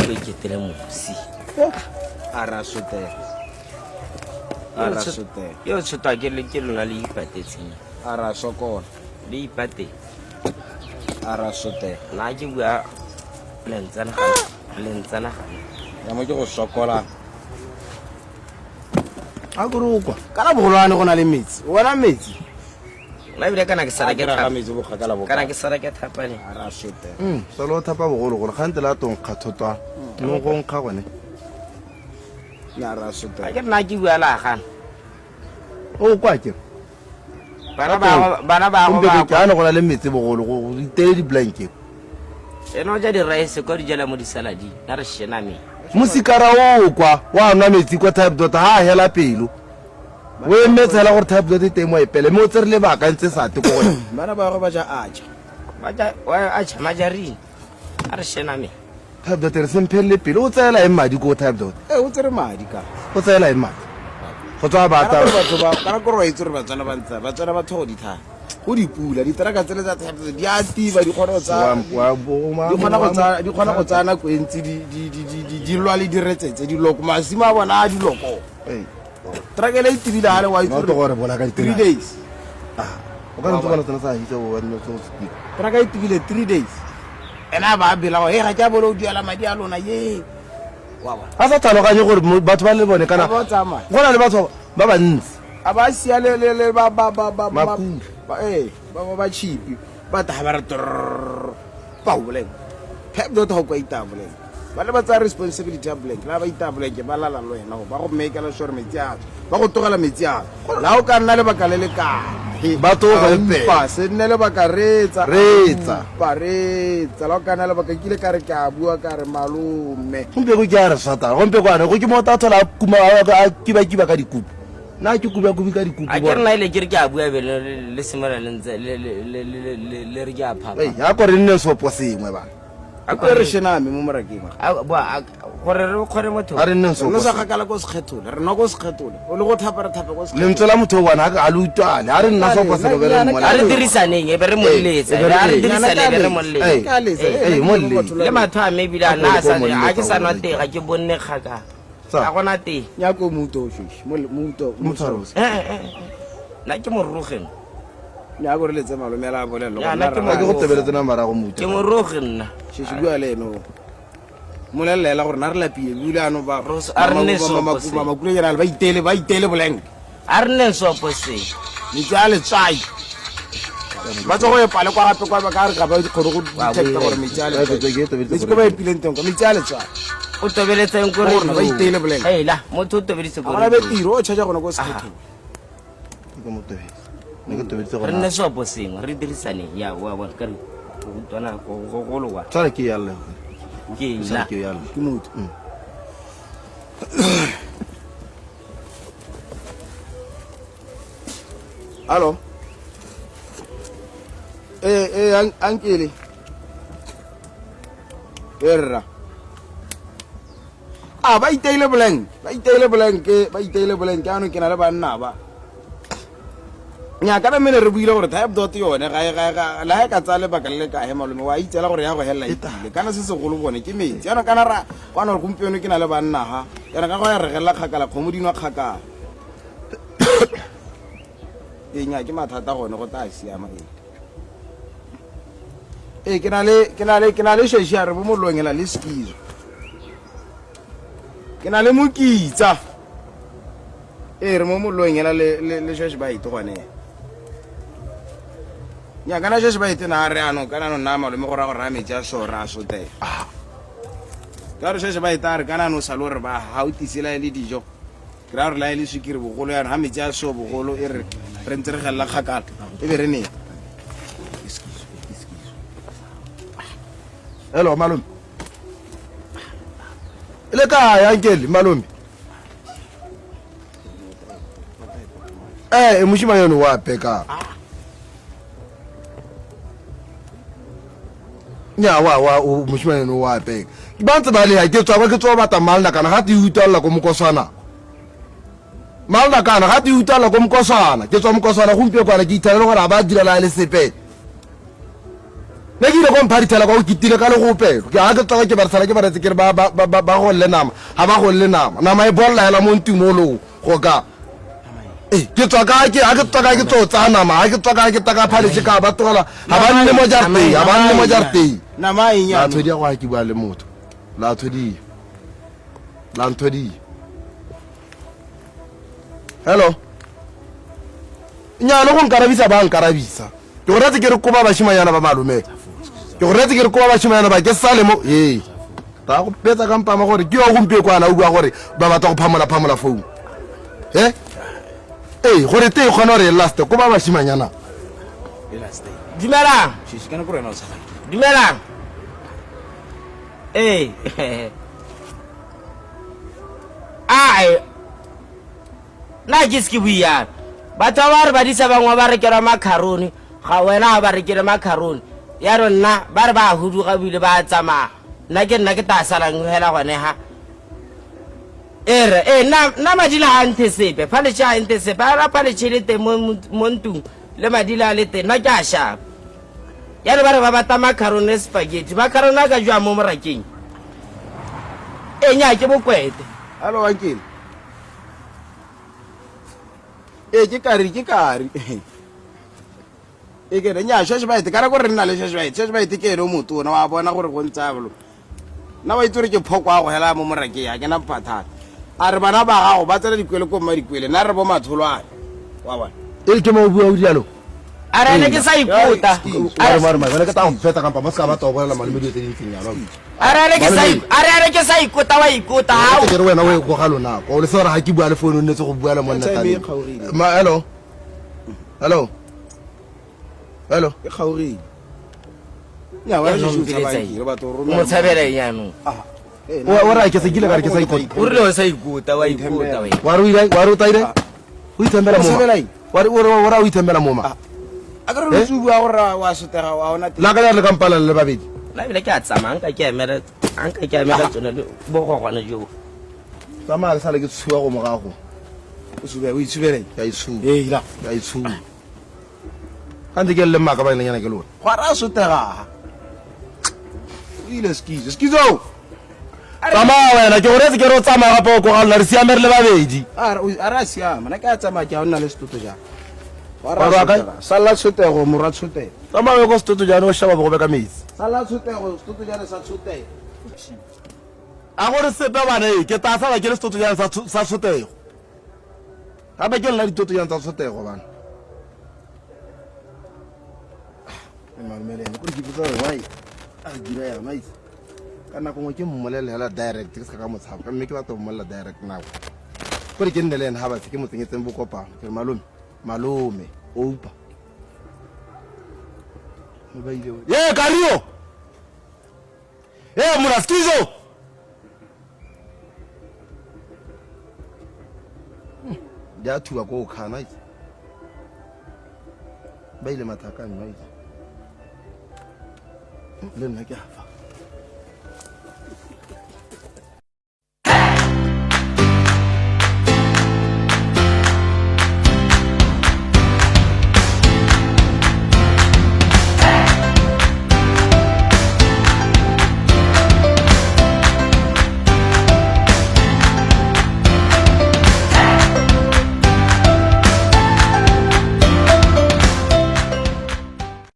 ko iketele mosi. A ra sotela. A ra sotela. Yo tshotwa ke le ke lona le ipatetseng. A ra sokola. Le ipate. A ra sotela. Nna ke bua lentsana ga lentsana ga. Ya mo ke go sokola. A kore o kwa. Kana bogolwane go na le metsi. O bona metsi? Nna ebile kana ke sala ke thapa. Metsi bokgakala bo. Kana ke sala ke thapa ne. A ra sotela. Sala o thapa bogologolo gante la tong kga thotwa. No go nkga gone. Ya ra sotela. A ke nna ke bua la gana. O kwa ke. Bana ba bana ba go ba. Ke ana go na le metsi bogolo go itele di blanket. Ena o ja di rice kwa di jela mo di salad. Na re shename. Mosikara o kwa wa nwa metsi kwa type dot ha hela pelo. O emetse hela gore type dot e teng mo epele mme o tsere lebaka ntse sa te ko gone. Bana ba go ba ja aja. Ba ja wa aja majarini. A re shename. Type dot re semphelele pele o tseela eng madi ko type dot. Eh o tsere madi ka. O tseela eng madi. Go tswa ba ta. Batho ba kana gore wa itse gore Batswana ba ntse Batswana ba thogo ditha. Go dipula diteraka tsele tsa thata di a tiba di kgona go tsaya di kgona go tsaya di kgona go tsaya nako e ntsi di di di di di di lwa le diretsetse diloko masimo a bona a diloko teraka ele e tibile gale wa itse gore bola ka 3 days o ka ntse bona tsena sa hitsa bo nne tso sepila teraka e tibile 3 days ena ba bela go he ga ke a bolo o duela madi a lona ye a sa tlhaloganye gore batho ba le bone kana go na le batho ba bantsi a ba sia le le le ba ba ba ba Makula. ba eh ba ba ba chipi ba ta ba re trrr pa boleng pep dot ho kwa ita boleng ba le ba tsaya responsibility ya blank la ba ita blank ba lala le wena ba go makeela sure metsi a tswa ba go tlogela metsi a tswa la o ka nna lebaka le le kae Ba tloge pele. Pa, se nne lebaka reetsa Reetsa. pa reetsa la o ka nna lebaka kile ka re ke a bua ka re malome gompieko ke a re satana gompieko ane go ke mo ta thola a kuma a kiba-kiba ka dikupu nna ke kuba-kubi ka dikupu A ke re nna ile ke re ke a bua be le le simolola le ntse le le le le le le re ke a phapha. Ei, a ko re nne sopo sengwe ba A ko re shename mo morakeng A bo a gore re kgone motho. A re nneng re sopo no sa sengwe. kgakala ko sekgethole re nwa ko sekgethole o le go thapa re thape ko sekgethole lentswe la motho o bona a le utlwane a re nna sopo sengwe be re A re mmolele. dirisaneng e be re mo letsa. e be re A re letsa. dirisaneng e be re mo letsa. Ei, Ke a letsa, ei, eh, ei, mo nna ke letsa. Le matho a me ebile a A nna a ko sa mo a ke letsa sa nwa gore tee ga ke bonne kgakala. Sa. Ga gona tee. Nyako mouto o shoshi mo mouto Mo tshware o se. Eh, eh, eh. Nna ke moroge nna. Nyako re letse malome la bolelo Ya, nna ke A ke go tebeletse nama rago mouto. Ke moroge nna. Shoshi bua le ene o molelela gore na re lapile ebile ano ba Rose, a re nne sopo se. makule jana ba itele ba itele boleng A re nne sopo se. Metsi a letswai ba tswa go epa le kwa gape kwa ba ka re ga ba kgone go detecta gore metsi a letswai metsi ko ba epileng teng kwa metsi a letswai O tobeletseng ko Go rona, ba iteile boleng. Heila, motho o tobeditse ko ga gona be radio. tiro o charge gone ko sekgethong Ke mo tobetse. Ne ke tobeditse Re gona. nne sopo sengwe, re dirisaneng. Ya, wa bona ka re go utlwana go go golo wa. Tshwara ke ya lla. Ke Tshwara ila. ke ya lla. ke motho Hallo? Eh, eh, an- ankele. Erra. Ah, ba iteile blank. Ba iteile blank, ba iteile blank. Ano ke na le banna ba. Nya kana mene re buile gore type dot yone ga e ga ga la e ka tsaya lebaka le le kae malome wa itsela gore ya go helela itile kana se segolo bone ke metsi yana kana ra kwana gore gompieno ke na le banna ha yana ka go ya re gelela kgakala kgomo di nwa kgakala ee nya ke mathata gone go tla siama ee ee ke na le ke na le ke na le sheshi a re bo molong ela le skizo ke na le mokitsa ee re mo molong ela le le le sheshi ba ite gone nya kana sheshi ba ite na re ano kana no nna malome go ra go ra metsi a so ra sotela ka re sheshi ba ite a re kana no salo re ba ha o tisela le dijo Ke raya gore la e le swikiri bogolo yana ga metsi a seo bogolo e re re ntse re gelela kgakala e be re ne. Hello malome. Le kae ankele malome? Eh, moshimanyane wa peka. Nya wa wa o moshimanyane wa peka. Ba ntse ba le ya ke tswa kwa ke tswa batla malna kana ga te utlwalla ko mokoswana. Malna kana ga te utlwalla ko mokoswana. Ke tswa mokoswana gompieno kwana ke ithabele gore a ba dira la le sepe. Ne ke ile ko mpharithela kwa o kitile ka legopelo. Ke ga ke tsoga ke ba sala ke ba retse ke re ba ba ba ba golle nama. Ga ba golle nama. Nama e bolla hela mo ntumolong go ka. Ee, ke tswa ka ke ga ke tswa ka ke tso tsaya nama, ga ke tswa ka ke taka phaletse ka ba tlogela. Ga ba nne mo jarateng, ga ba nne mo jarateng. Nama eng La jaanong? thodi ya go ga ke bua le motho. La thodi. La nthodi. Hello. Nya le go nkarabisa ba nkarabisa. Ke go retse ke re koba bashimanyana ba malome. Ke go retse ke re koba bashimanyana ba ke sale mo ee. Ta go betsa ka mpama gore ke yo gompieno kwana o bua gore ba batla go phamola phamola phone. Eh? Ee, gore te e kgona gore e last koba bashimanyana. Dumelang. Shishi kana gore wena o tshaba. Dumelang. Ee. Ai. Nna ke se ke bue yalo. Batho ba ba re badisa bangwe ba rekelwa macaroni, ga wena ga ba rekele macaroni. Ya re nna ba re ba huduga bile ba tsamaya. Nna ke nna ke tla salang hela gone ha. E re, e nna nna madila ga nthe sepe, phaletšhe ga nthe sepe. A ra phaletšhe le teng mo mo ntung le madila a le teng, nna ke a shapa. Ya re ba re ba batla macaroni le spaghetti. Macaroni a ka jwa mo morakeng. E nya ke bokwete. Hello, Ankele. Ee, ke kari, ke kari. E ke re nya shashbaete ka re gore re nna le shashbaete. Shashbaete ke ene o motona wa bona gore go ntse bolo. Nna wa itse gore ke phoko a go hela mo morakeng a ke na phathata. A re bana ba gago ba tsena dikwele ko mma dikwele nna re bo matholwane. Wa bona. E ke mo o bua o dialo. A re ne ke sa ikota. Mare mare mare ke tla go feta kampa mo se ka batla go bolela malome dilo tse di ntseng yalo. A re ke sa a re ke sa ikota wa ikota ha. Ke re wena o e goga lona. O le se gore ga ke bua le phone o nnetse go bua le monna tane. Ma hello. Hello. Hello. E kgaogile. Nya wa re se batho romela. Mo tshabela eng jaanong? O ra ke se kile ka re ke sa ikota. O rile o sa ikota wa ikota wena. Wa re o ile wa re o taile? O ithembela mo. Wa re o ra o ithembela mo ma. A ka re o tsubu a gore wa sotega wa ona teng. La ka le ka mpala le babedi. La bile ke a tsamaya nka ke emela nka ke emela tsone le bogogwana jo. Tsamaya le sale ke tshuwa go morago. O tsube o itshubele. Ke a itshuba. Ee la. Ke a itshuba. Ka ntse ke le maka ba nyana ke lona. Gwa ra sotega. O ile skizo. Skizo. Tsamaya wena ke gore se ke re o tsamaya gape o koga lona re siame re le babedi. A re a siama nna ke a tsamaya ke a o nna le setoto jang. Wa re kae? Salla tshotego morwa tshotego. Tsamaya ko setoto jane o shaba bogobe ka metsi. Salla tshotego setoto jane sa tshotego. A gore sepe bana e ke tla sala ke le setoto jane sa tshotego. Gape ke nna ditoto jang tsa tshotego bana. Malome le ene kore ke ipotsa gore why a dira yana itse. Ka nako nngwe ke mmolele hela direct ke se ka mo tshaba mme ke batla go mmolelela direct nako. Kore ke nne le ene ga batse ke mo tsenyetseng bokopano ke re malome malome oupa. Ba ile ye Kario. Ye mora skizo. Di a thuba ko khana itse. Ba ile mathaka nna itse. Le nna ke a fa.